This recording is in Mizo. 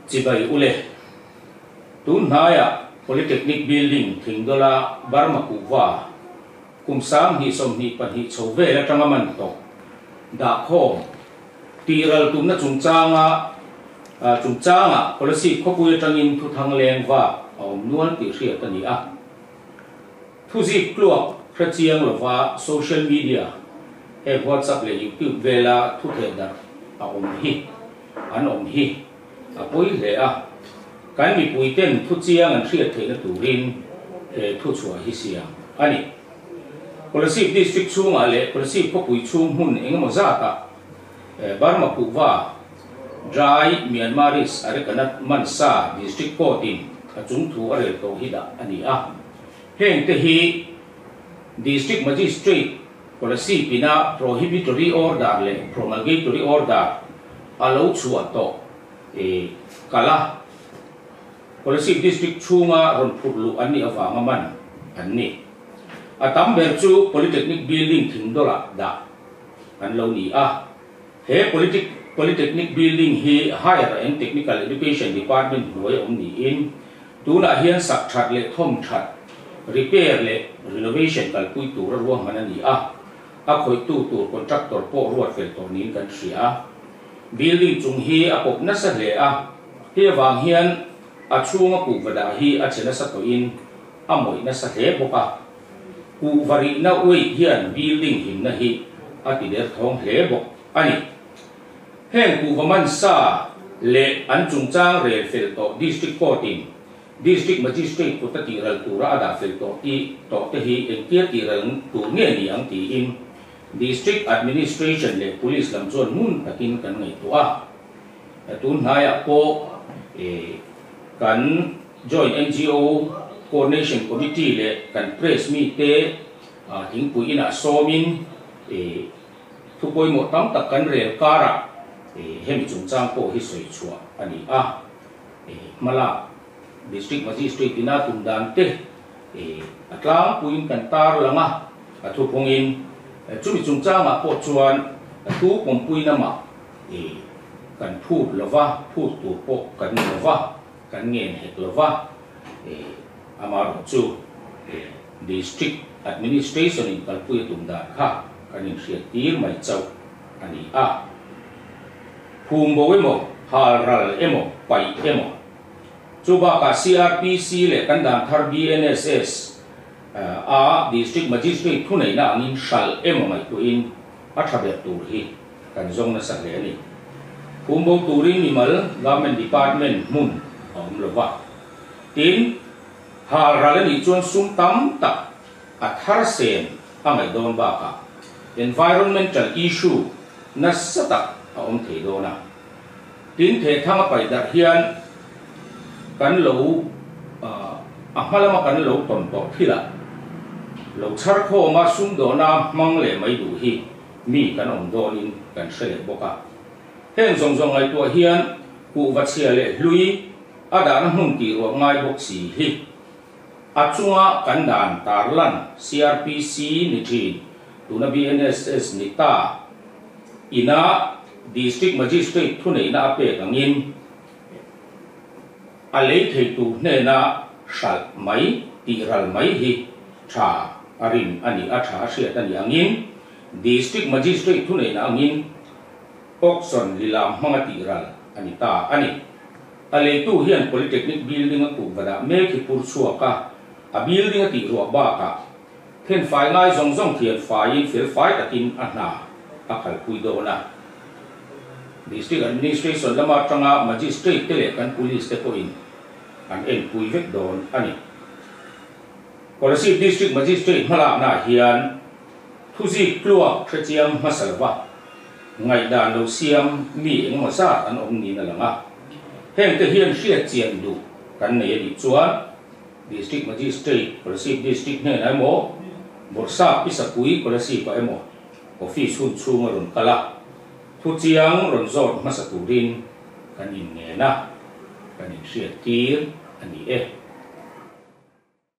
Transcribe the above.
Chibai ule. Tun hnaiah Polytechnic Building Thingdawla Burma kuhva kum 2022 chho vel atanga man tawh dahkhawm tihral tumna chungchanga chungchangah Kolasib khawpui atangin thuthang leng vak a awm nual tih hriat a ni a. Thuzik tluak hre chiang lova social media heng WhatsApp leh YouTube vela thu theh darh a awm hi an awm hi a pawi hle a, kan mipui ten thu chiang an hriat theihna turin he thu chhuah hi siam a ni. Kolasib District chhungah leh Kolasib khawpui chhung hmun engemaw zatah Burma kuhva Dry Myanmarese Arecanut Mansa District Court in a chung thu a rel tawh hi dah a ni a. Heng te hi District Magistrate Kolasib ina Prohibitory Order leh Promulgatory Order a lo chhuah tawh kal a, Kolasib District chhunga rawn phurh luh an nih avanga man an ni. A tam ber chu Polytechnic Building thingdawlah dah an lo ni a. He Polytechnic Building hi Higher and Technical Education Department hnuai awm niin, Tunah hian sak that leh thawm that, repair leh renovation kalpui tura ruahman a ni a, a khawihtu tur contractor pawh ruat fel tawh niin kan hria a. Building chung hi a pawp nasa hle a, hei avang hian a chhunga kuhva dah hi a che nasa tawhin a mawih nasa hle bawk a. Kuhva rihna weight hian building himna hi a ti derthawng hle bawk a ni. Heng kuhva man sa leh an chungchang rel fel tawh District Court in District Magistrate kut a tihral tura a dah fel tawh tih tawh te hi engtia tihral tur nge ni ang tiin District Administration leh Police lam chuan ngun takin kan ngaihtuah a. Tun hnaiah pawh kan Joint NGO Coordination Committee leh kan Press mite thingpui inah sawmin Thu pawimawh tam tak kan rel karah hemi chungchang pawh hi sawi chhuah a ni a, hmalak District Magistrate ina tum dan te a tlangpuiin kan tar lang a, a thuphungin chumi chungchangah pawh chuan thu pawmpui lamah kan phut lova, phut tur pawh kan ni lova, kan ngen hek lova, amaherawh chu District Administration in kalpui a tum dan kha kan inhriat tir mai chauh a ni a. Phum bo emaw, hal ral emaw, paih emaw. Chu bakah CRPC leh kan dan thar BNSS a District Magistrate thuneihna angin hralh emaw ngaihtuahin a tha ber tur hi kan zawng nasa hle a ni. Phum bo turin mimal Government Department hmun a awm lova. Tin, Hal ral a nih chuan sum tam tak a thar sen a ngaih dawn bakah environmental issue nasa tak a awm thei dawn a. Tin, thehthang a paih darh hian kan lo a hma lama kan lo tawn tawh thilah lo chhar khawma sumdawna hmang leh mai duh hi mi kan awm dawnin kan hre leh bawk a. Heng zawng zawng ngaihtuah hian kuhva chhia leh hlui A dahna hmun tih ruah ngai bawk si hi a chunga kan dan tarlan CRPC ni thin, tuna BNSS ni ta ina District Magistrate thuneihna a pek angin a lei thei tur hnena hralh mai tih ral mai hi tha a rin a ni, a tha a hriat a ni angin District Magistrate thuneihna angin Auction lilam hmanga tih ral a ni ta a ni. A leitu hian Polytechnic building a kuhva dah mek hi pur chhuak a, a building a tih ruah bakah thenfai ngai zawng zawng thian faiin fel fai takin a hna a kalpui dawn a. District Administration lama atanga Magistrate te leh kan Police te pawhin an enpui vek dawn a ni. Kolasib District Magistrate hmalaknaah hian thuzik tluak hrechiang hmasa lova ngaihdan lo siam mi engemaw zat an awm niin a lang a. Hengte hian hriat chian duh kan nei a nih chuan District Magistrate, Kolasib District hnenah emaw, Bawrhsap Pisapui Kolasib-ah emaw office hun chhunga rawn kal a, thu chiang rawn zawt hmasa turin kan inngen a, kan inhriat tir a ni e.